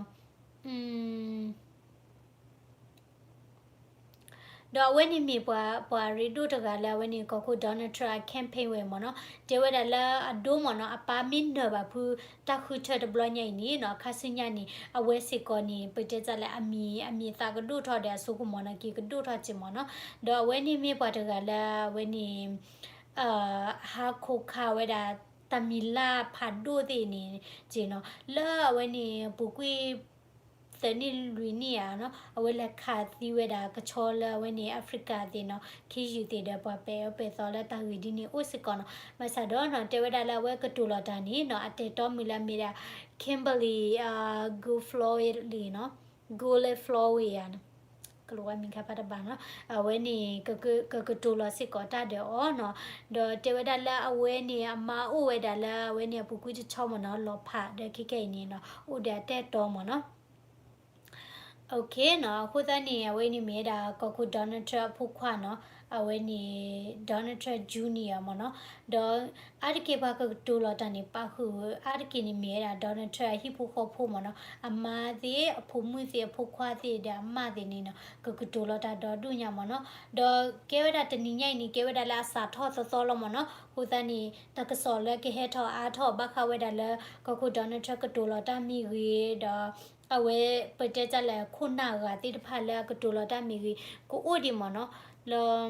ဒီးအဝဲန့ၣ်မ့ၢ်ပှၤ ပှၤရ့ဒိၣ်တဂၤလၢအဝဲန့ၣ် ကီၢ်ခိၣ် Donald Trump အ campaign ဝဲမ့ၢ်နီၤ တဲဝဲဒၣ်လၢအဒိမ့ၢ်နီၤ အပၢ်မ့ၢ်နၢၤဘၣ်ဖုတၢ်ဃုထၢတဘျီညါအံၤန့ၣ်နီၤ ခါဆူညါန့ၣ် အဝဲစ့ၢ်ကီးန့ၣ် ပတဲတၢ်လၢအမံၤ အမံၤသးကဒိၣ်ထီၣ်ဒီးအစိကမီၤန့ၣ်က့ၤကဒိၣ်ထီၣ်က့ၤမ့ၢ်နီၤ ဒီးအဝဲန့ၣ်မ့ၢ်ပှၤတဂၤလၢအဝဲန့ၣ် ဟးခိးခးဝဲဒၣ် တၢ်မံၤလၢ်ဖးဒိၣ်သ့ၣ်န့ၣ်က့ၤနီၤ လၢအဝဲန့ၣ် ပူၤကွံာ် သၢနံၣ်လွံၢ်နံၣ်ဧါနီၤ အဝဲလဲၤခးသံဝဲဒၣ်ကဆီလၢအဝဲန့ၣ် Africa သ့ၣ်နီၤ ခ့ယုၢ်သ့ၣ်ဒီး ပှၤပဲာ်အၢပဲာ်သီလၢတၢ်ဂ့ၢ်ဒ်န့ၣ်အိၣ်စ့ၢ်ကီးနီၤ ဘၣ်ဆၣ်ဒီးနီၤ တဲဝဲဒၣ်လၢအဝဲကတိၤလီၤတၢ်န့ၣ်နီၤ အတဲာ်တီမုၢ်လၢအမ့ၢ်ဒၣ် Kimberly Guilfoyle နီၤ Guilfoyle ဧါ ကလိၤဝဲမံၤခါဖးတဘၣ်နီၤ အဝဲန့ၣ် ကကတိၤလီၤစ့ၢ်ကီးတၢ်ဒီးအီၤနီၤ ဒီးတဲဝဲဒၣ်လၢအဝဲန့ၣ် အမါအိၣ်ဝဲဒၣ်လၢအဝဲန့ၣ်အပူၤကွံာ်တဆီမ့ၢ်နီၤ လီၤဖးဒီးခဲကနံၣ်အံၤန့ၣ်နီၤ အိၣ်ဒီးအတဲာ်တီမ့ၢ်နီၤ OK နီၤ အဃိသတးန့ၣ် အဝဲန့ၣ်မ့ၢ်ဝဲဒၣ် ကီၢ်ခိၣ် Donald Trump အဖိခွါနီၤ အဝဲန့ၣ် Donald Trump Junior မ့ၢ်နီၤ ဒီးအါတက့ၢ်ပှၤကကတိၤလီၤတၢ်န့ၣ် ပာ်ဃုာ်အါတက့ၢ်န့ၣ်မ့ၢ်ဝဲဒၣ် Donald Trump အဟံၣ်ဖိဃီဖိမ့ၢ်နီၤ အမါသ့ၣ် အဖိမုၣ်သ့ၣ် အဖိခွါသ့ၣ်ဒီးအမါသ့ၣ်န့ၣ်နီၤ ကကတိၤလီၤတၢ်ဒီဒူၣ်ညါမ့ၢ်နီၤ ဒီးကဲဝဲဒၣ်တနံၤညါအံၤန့ၣ် ကဲဝဲဒၣ်လၢအစးထီၣ်သီသီလီၤမ့ၢ်နီၤ အဃိသတးန့ၣ် တၢ်ကစီၣ်လၢကဟဲထီၣ်အါထီၣ်ဘၣ်ဃးဝဲဒၣ်လၢ ကီၢ်ခိၣ် Donald Trump ကတိၤလီၤတၢ်မ့ၢ်ဂ့ၤ ဒီး အဝဲပတဲတၢ်လၢခိၣ်နၢ်ဂၤသ့ၣ်တဖၣ်လၢအကတိၤလီၤတၢ်မ့ၢ်ဂ့ၤ ကအိၣ်ဒံးမ့ၢ်နီၤ လၢ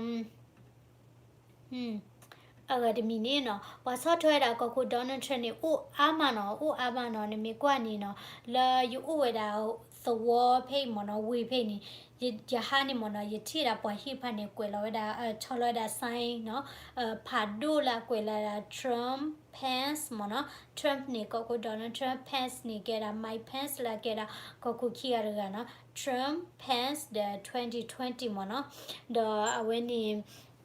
အဂၤတမံၤန့ၣ်နီၤ ပှၤဆီၣ်ထွဲဝဲဒၣ်ကီၢ်ခိၣ် Donald Trump န့ၣ် အိၣ်အါမးနီၤ အိၣ်အါမးနီၤ နမ့ၢ်ကွၢ်န့ၣ်နီၤ လၢယအိၣ်ဝဲဒၣ်သဝီဖဲအံၤမ့ၢ်နီၤ ဝ့ၢ်ဖဲအံၤန့ၣ် ယဟါန့ၣ်မ့ၢ်နီၤ ယထံၣ်ဒၣ်ပှၤဟံၣ်တဖၣ်န့ၣ် ကွဲးလီၤဝဲဒၣ် ဆီၣ်လီၤဝဲဒၣ် sign နီၤ ဖးဒိၣ်လၢအကွဲးလီၤဒၣ် Trump Pence မ့ၢ်နီၤ Trump န့ၣ် ကီၢ်ခိၣ် Donald Trump Pence န့ၣ်ကဲဒၣ် Mike Pence လၢအကဲဒၣ်ကီၢ်ခိၣ်ခံဂၤတဂၤနီၤ Trump Pence ဒီး twenty twenty မ့ၢ်နီၤ ဒီးအဝဲန့ၣ်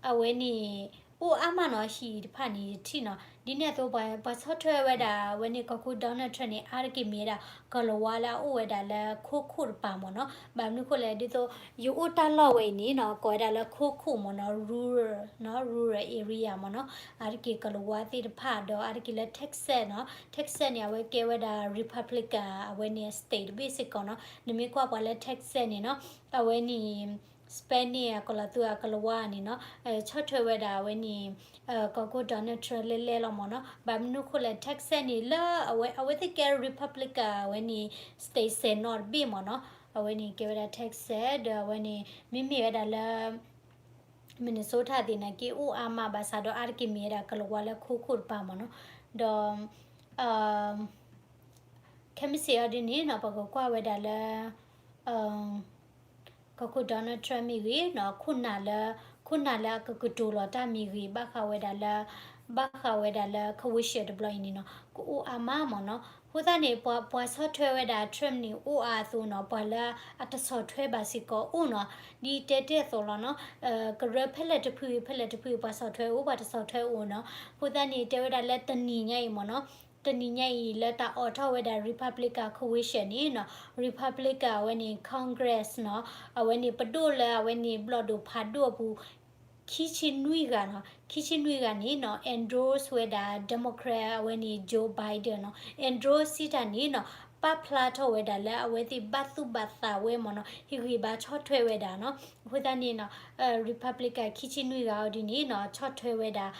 အဝဲန့ၣ် အိၣ်အါမးနီၤ ဟံၣ်တဖၣ်န့ၣ် ယထံၣ်နီၤ ဒ်န့ၣ်အသိး ပှၤဆီၣ်ထွဲဝဲဒၣ်ဝဲန့ၣ် ကီၢ်ခိၣ် Donald Trump န့ၣ် အါတက့ၢ်မ့ၢ်ဝဲဒၣ် ကီၤလၤဝါလၢအအိၣ်ဝဲဒၣ်လၢခိခိၣ်တပၤမ့ၢ်နီၤ. ဘၣ်မနုၤဃိလဲၣ် ဒ်သိး ယအိၣ်တၢ်လီၢ်ဝဲအံၤန့ၣ်နီၤ ကိးဝဲဒၣ်လၢခိခိၣ်မ့ၢ်နီၤ rural နီၤ rural area မ့ၢ်နီၤ. အါတက့ၢ်ကီၤလၤဝါသ့ၣ်တဖၣ် ဒီးအါတက့ၢ်လၢ Texas နီၤ Texas န့ၣ် အဝဲကဲဝဲဒၣ် Republican အဝဲန့ၣ် state တဘ့ၣ်စ့ၢ်ကီးနီၤ. နမ့ၢ်ကွၢ်ပှၤလၢ Texas န့ၣ်နီၤ အဝဲန့ၣ် Hispanic အကီၤလၤသူအကီၤလၤဝါန့ၣ်နီၤ ဆီၣ်ထွဲဝဲဒၣ်အဝဲန့ၣ် ကီၢ်ခိၣ် Donald Trump လဲၤလဲၤလီၤမ့ၢ်နီၤ. ဘၣ်မနုၤဃိလဲၣ် Texas န့ၣ်လၢအဝဲ အဝဲသ့ၣ်ကဲ Republican အဝဲန့ၣ် state ဆဲးနီၣ်တဘ့ၣ်မ့ၢ်နီၤ. အဝဲန့ၣ်ကဲဝဲဒၣ် Texas ဒီးအဝဲန့ၣ် မ့မ့ၢ်ဝဲဒၣ်လၢ Minnesota သ့ၣ်နာ်က့အိၣ်အါမးဘၣ်ဆၣ်ဒီးအါတက့ၢ်မ့ၢ်ဝဲဒၣ်ကီၤလၤဝါလၢခိခိၣ်တပၤမ့ၢ်နီၤ. ဒီး ခဲမုၢ်ဆ့ၣ်အီၤဒ်န့ၣ်နီၤ ပကကွၢ်ဝဲဒၣ်လၢ ကီၢ်ခိၣ် Donald Trump မ့ၢ်ဂ့ၤနီၤ ခိၣ်နၢ်လၢ ခိၣ်နၢ်လၢအကကတိၤလီၤတၢ်မ့ၢ်ဂ့ၤ ဘၣ်ဃးဝဲဒၣ်လၢ ဘၣ်ဃးဝဲဒၣ်လၢ ခဝ့ၡၢၣ်တဘျီအံၤန့ၣ်နီၤ ကအိၣ်အါမးမ့ၢ်နီၤ. အဃိသတးန့ၣ် ပှၤ ပှၤဆီၣ်ထွဲဝဲဒၣ် Trump န့ၣ် အိၣ်အါအသိးနီၤ ပှၤလၢအတဆီၣ်ထွဲဘၣ်စ့ၢ်ကီးအိၣ်နီၤ. ဒ်တဲတ့ၢ်အသိးလီၤနီၤ ကရၢဖဲလဲၣ်တဖုဂ့ၤ ဖဲလဲၣ်တဖုဂ့ၤ ပှၤဆီၣ်ထွဲအိၣ် ပှၤတဆီၣ်ထွဲအိၣ်နီၤ. အဃိသတးန့ၣ် တဲဝဲဒၣ်လၢတနံၤညါအံၤမ့ၢ်နီၤ တနံၤညါအံၤလၢတၢ်အိးထီၣ်ဝဲဒၣ် Republican Convention န့ၣ်နီၤ Republican အဝဲန့ၣ် Congress နီၤ အဝဲန့ၣ်ပဒိၣ်လၢအဝဲန့ၣ်ဘျီၣ်ဒိၣ်ဖးဒိၣ်အပူၤ ခံဆံနွံဂၤနီၤ ခံဆံနွံဂၤန့ၣ်နီၤ endorse ဝဲဒၣ် Democrat အဝဲန့ၣ် Joe Biden နီၤ endorse စံးတၢ်န့ၣ်နီၤ ပာ်ဖျါထီၣ်ဝဲဒၣ်လၢအဝဲသ့ၣ်ဘၣ်သူၣ်ဘၣ်သးဝဲမ့ၢ်နီၤ ဟ့ၣ်ဂံၢ်ဘါဆီၣ်ထွဲဝဲဒၣ်နီၤ. အဃိသတးန့ၣ်နီၤ Republican ခံဆံနွံဂၤအီၤဒ်န့ၣ်နီၤ ဆီၣ်ထွဲဝဲဒၣ်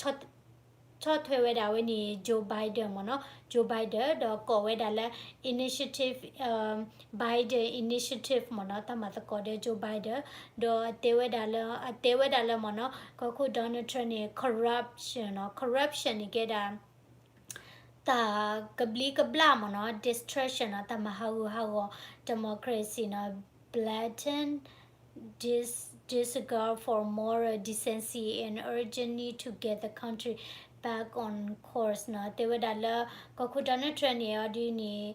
ဆီၣ်ထွဲဝဲဒၣ်ဝဲန့ၣ် Joe Biden မ့ၢ်နီၤ Joe Biden ဒီးကိးဝဲဒၣ်လၢ initiative Biden initiative မ့ၢ်နီၤ တၢ်မၤသကိးဒီး Joe Biden ဒီးအတဲဝဲဒၣ်လၢ အတဲဝဲဒၣ်လၢမ့ၢ်နီၤ ကီၢ်ခိၣ် Donald Trump န့ၣ် corruption နီၤ corruption န့ၣ်ကဲဒၣ် တၢ်ကဘျံးကဘျၣ်မ့ၢ်နီၤ destruction နီၤ တၢ်မၤဟးဂူာ်ဟးဂီၤ democracy နီၤ blatant dis- disregard for moral decency and urgent need to get the country back on course နီၤ တဲဝဲဒၣ်လၢ ကီၢ်ခိၣ် Donald Trump န့ၣ်အီၤဒ်န့ၣ်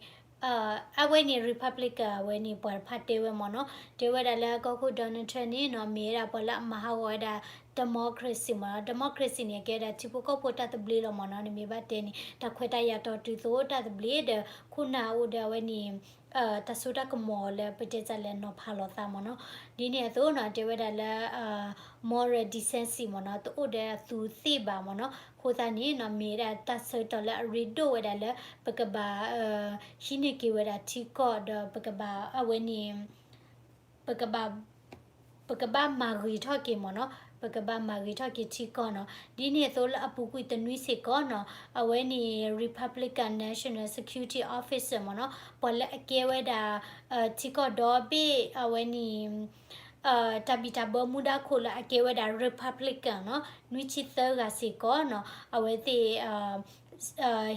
အဝဲန့ၣ် Republican အဝဲန့ၣ်ပှၤတဖၣ်တဲဝဲမ့ၢ်နီၤ တဲဝဲဒၣ်လၢကီၢ်ခိၣ် Donald Trump န့ၣ်နီၤ မ့ၢ်ဝဲဒၣ်ပှၤလၢအမၤဟးဂီၤဝဲဒၣ် democracy မ့ၢ်နီၤ democracy န့ၣ် ကဲဒၣ်ထံဖိကီၢ်ဖိတၢ်သဘျ့လီၤမ့ၢ်နီၤ နမ့ၢ်ဘၣ်တဲန့ၣ် တၢ်ခွဲးတၢ်ယာ်တီၢ်တုၤသိးတၢ်သဘျ့ဒီး ခိၣ်နၢ်အိၣ်ဒီးအဝဲန့ၣ် တၢ်စိတၢ်ကမီၤလၢပတဲတၢ်လဲၤနီၤဖးလိာ်သးမ့ၢ်နီၤ ဒ်န့ၣ်အသိးနီၤ တဲဝဲဒၣ်လၢ moral decency မ့ၢ်နီၤ တအိၣ်ဒီးအသူးသ့ၣ်ဘၣ်မ့ၢ်နီၤ အဃိသတးန့ၣ်နီၤ မ့ၢ်ဝဲဒၣ်တၢ်ဆၢကတီၢ်လၢအရ့ဒိၣ်ဝဲဒၣ်လၢ ပကဘၣ် ဟံးန့ၢ်က့ၤဝဲဒၣ်ထံကီၢ်ဒီးပကဘၣ်အဝဲန့ၣ် ပကဘၣ် ပကဘၣ်မၤဂ့ၤထီၣ်က့ၤမ့ၢ်နီၤ ပကဘၣ်မၤဂ့ၤထီၣ်က့ၤထံကီၢ်နီၤ ဒ်န့ၣ်အသိးလၢအပူၤကွံာ်တနွံစ့ၢ်ကီးနီၤ အဝဲန့ၣ် Republican National Security Officer မ့ၢ်နီၤ ပှၤလၢအကဲဝဲဒၣ် ထံကီၢ်ဒီဘ့ၣ်အဝဲန့ၣ် တၢ်ဘံၣ်တၢ်ဘၢမူဒါခိၣ်လၢအကဲဝဲဒၣ် Republican နီၤ နွံဆံသၢဂၤစ့ၢ်ကီးနီၤ အဝဲသ့ၣ်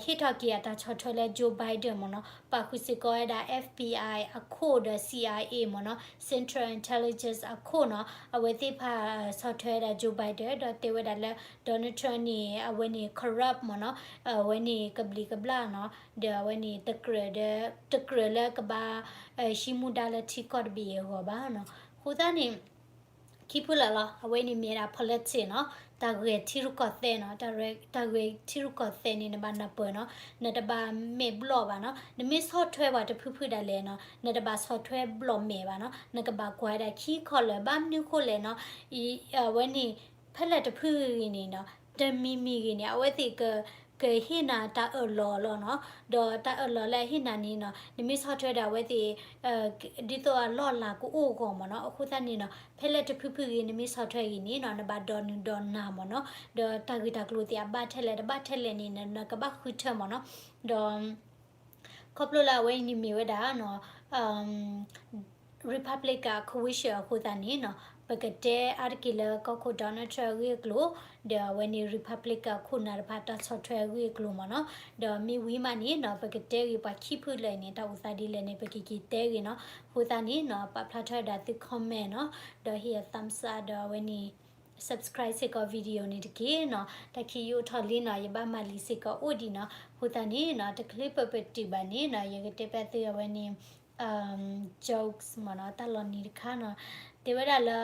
ဟ့ၣ်ထီၣ်က့ၤအတၢ်ဆီၣ်ထွဲလၢ Joe Biden မ့ၢ်နီၤ ပာ်ဃုာ်စ့ၢ်ကီးဝဲဒၣ် FBI အခိၣ်ဒီး CIA မ့ၢ်နီၤ Central Intelligence အခိၣ်နီၤ အဝဲသ့ၣ်တဖၣ်ဆီၣ်ထွဲဝဲဒၣ် Joe Biden ဒီးတဲဝဲဒၣ်လၢ Donald Trump န့ၣ် အဝဲန့ၣ် corrupt မ့ၢ်နီၤ အဝဲန့ၣ်ကဘျံးကဘျၣ်နီၤ ဒီးအဝဲန့ၣ် တကြၢးလၢကဘၣ် ဟံးမူဒါလၢထံကီၢ်တဘ့ၣ်အဂီၢ်ဘၣ်နီၤ အဃိသတးန့ၣ် ခံဖုလၢာ်လီၤ အဝဲန့ၣ်မ့ၢ်ဒၣ် politics နီၤ တၢ်ဂဲၤထံရူၢ်ကီၢ်သဲးနီၤ တၢ်ဂဲၤထံရူၢ်ကီၢ်သဲးန့ၣ် နဘၣ်နၢ်ပၢၢ်နီၤ နတဘၣ်မဲာ်ဘျီၣ်ဘၣ်နီၤ နမ့ၢ်ဆီၣ်ထွဲပှၤတဖုဖုဒၣ်လဲာ်နီၤ နတဘၣ်ဆီၣ်ထွဲဘျီၣ်မဲာ်ဘၣ်နီၤ နကဘၣ်ကွၢ်ဝဲဒၣ်ခံခီလၢာ် ဘၣ်မနုၤဃိလဲၣ်နီၤ အဝဲန့ၣ် ဖဲလဲၣ်တဖုဂ့ၤန့ၣ်နီၤ တမံၤမံၤဂ့ၤန့ၣ် အဝဲသ့ၣ်က ကဟ့ၣ်နၤတၢ်အၢၣ်လီၤလီၤနီၤ ဒီးတၢ်အၢၣ်လီၤလၢအဟ့ၣ်နၤန့ၣ်နီၤ နမ့ၢ်ဆီၣ်ထွဲဒၣ်အဝဲသ့ၣ် ဒ်သိးအလီၢ်အလၤကအိၣ်အဂီၢ်မ့ၢ်နီၤ အဃိသတးန့ၣ်နီၤ ဖဲလဲၣ်တဖုဖုဂ့ၤ နမ့ၢ်ဆီၣ်ထွဲဂ့ၤန့ၣ်နီၤ နဘၣ်ဒိးနုာ်ဒိးနၢ်မ့ၢ်နီၤ ဒီးတၢ်ဂ့ၢ်တၢ်ကျိၤသ့ၣ်အဘၣ်ထဲလဲၣ် တဘၣ်ထဲလဲၣ်န့ၣ် နကဘၣ်ဃုထၢမ့ၢ်နီၤ ဒီး ခီဖျိလၢအဝဲအံၤန့ၣ်မ့ၢ်ဝဲဒၣ်နီၤ Republican အခိၣ်ဝ့ၢ်ဆၢအဃိသတးန့ၣ်နီၤ ပကတဲအါတက့ၢ်လၢကီၢ်ခိၣ် Donald Trump အဂ့ၢ်အကျိၤ ဒီးအဝဲန့ၣ် Republican အခိၣ်နၢ်တဖၣ်တၢ်ဆီၣ်ထွဲအဂ့ၢ်အကျိၤမ့ၢ်နီၤ ဒီးမ့ၢ်ဝံၤမးန့ၣ်နီၤ ပကတဲဂ့ၤပှၤခံဖုလၢာ်န့ၣ် တၢ်အိၣ်သးဒ်လဲၣ်န့ၣ် ပကက့ၤတဲဂ့ၤနီၤ အဃိသတးန့ၣ်နီၤ ပာ်ဖျါထီၣ်ဝဲဒၣ်သု comment နီၤ ဒီးဟ့ၣ် thumbs up ဒီးအဝဲန့ၣ် subscribe စ့ၢ်ကီး video န့ၣ်တက့ၢ်နီၤ တၢ်ခံးယိထီၣ်လံနီၤ ယဘၣ်မၤလံာ်စ့ၢ်ကီးအိၣ်ဒံးနီၤ အဃိသတးန့ၣ်နီၤ တချုးပပတုာ်ဘၣ်န့ၣ်နီၤ ယကတဲပၠးသုအဝဲန့ၣ် jokes မ့ၢ်နီၤ တၢ်လီၤနံၤတခါနီၤ တဲဝဲဒၣ်လၢ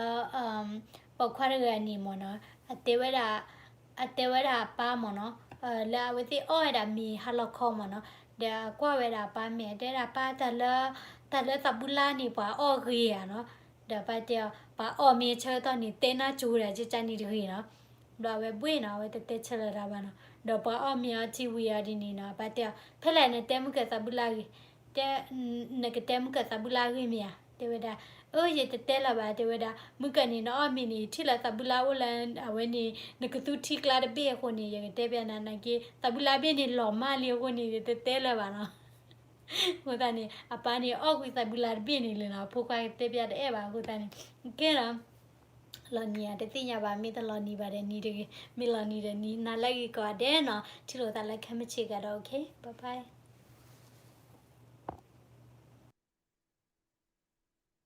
ပိာ်ခွါတဂၤန့ၣ်မ့ၢ်နီၤ အတဲဝဲဒၣ် အတဲဝဲဒၣ်အပၢ်မ့ၢ်နီၤ လၢအဝဲသ့ၣ်အီၣ်ဝဲဒၣ်မ့ၤဟါလီၤခီမးနီၤ, ဒီးကွၢ်ဝဲဒၣ်အပၢ်မဲာ် တဲဒၣ်ပၢ် တၢ်လၢ တၢ်လၢသးဘူၣ်လါန့ၣ် ပှၤအီၣ်ဂ့ၤဧါနီၤ, ဒီးပၢ်တဲအီၤ ပှၤအီၣ်မ့ၤဆၢကတီၢ်န့ၣ် တဲနၢ်ကၠိဒၣ်ကကါန့ၣ်တဂ့ၤနီၤ, ဒီးအဝဲဘှ့ၣ်နီၤ အဝဲတတဲဆၢလၢၤတၢ်ဘၣ်နီၤ, ဒီးပှၤအီၣ်မ့ၤအီထံဝံၤအီၤဒ်န့ၣ်နီၤ ပၢ်တဲအီၤ ဖဲလဲၣ်နတဲမုၢ်ကၢၤသးဘူၣ်လါဂ့ၤ တဲ နကတဲမုၢ်ကၢၤသးဘူၣ်လါဂ့ၤမ့ၢ်ဧါ, တဲဝဲဒၣ် အၢ ယတတဲလၢၤဘၣ် တဲဝဲဒၣ် မုၢ်ကၢၤန့ၣ် နအီၣ်မ့ၤန့ၣ် ထံၣ်လၢသးဘူၣ်လါအိၣ်လၢအဝဲန့ၣ် နကသူထံကျါတဘ့ၣ်အဃိန့ၣ် ယကတဲပျးနၤနာ်က့ သးဘူၣ်လါဘ့ၣ်န့ၣ် လီၤမၢ်လံအဃိန့ၣ် ယတတဲလၢၤဘၣ်နီၤ, အဃိသတးန့ၣ် အပၢ်န့ၣ် အီၣ်ကွံာ်သးဘူၣ်လါတဘ့ၣ်န့ၣ်လၢၤနီၤ, ဖိခွါကတဲပျးတအဲၣ်ဘၣ်အဃိသတးန့ၣ် ကဲနီၤ လီၤနံၤဧါ တသ့ၣ်ညါဘၣ်, မ့ၢ်တလီၤနံၤဘၣ်ဒီးနံၤတဂ့ၤ, မ့ၢ်လီၤနံၤဒီးနံၤ, နၤလၢအဂ့ၤကိးဂၤဒဲးနီၤ, ထံၣ်လိာ်သးလၢခဲမုၢ်ဆ့ၣ်ကဒီး, OK, bye bye.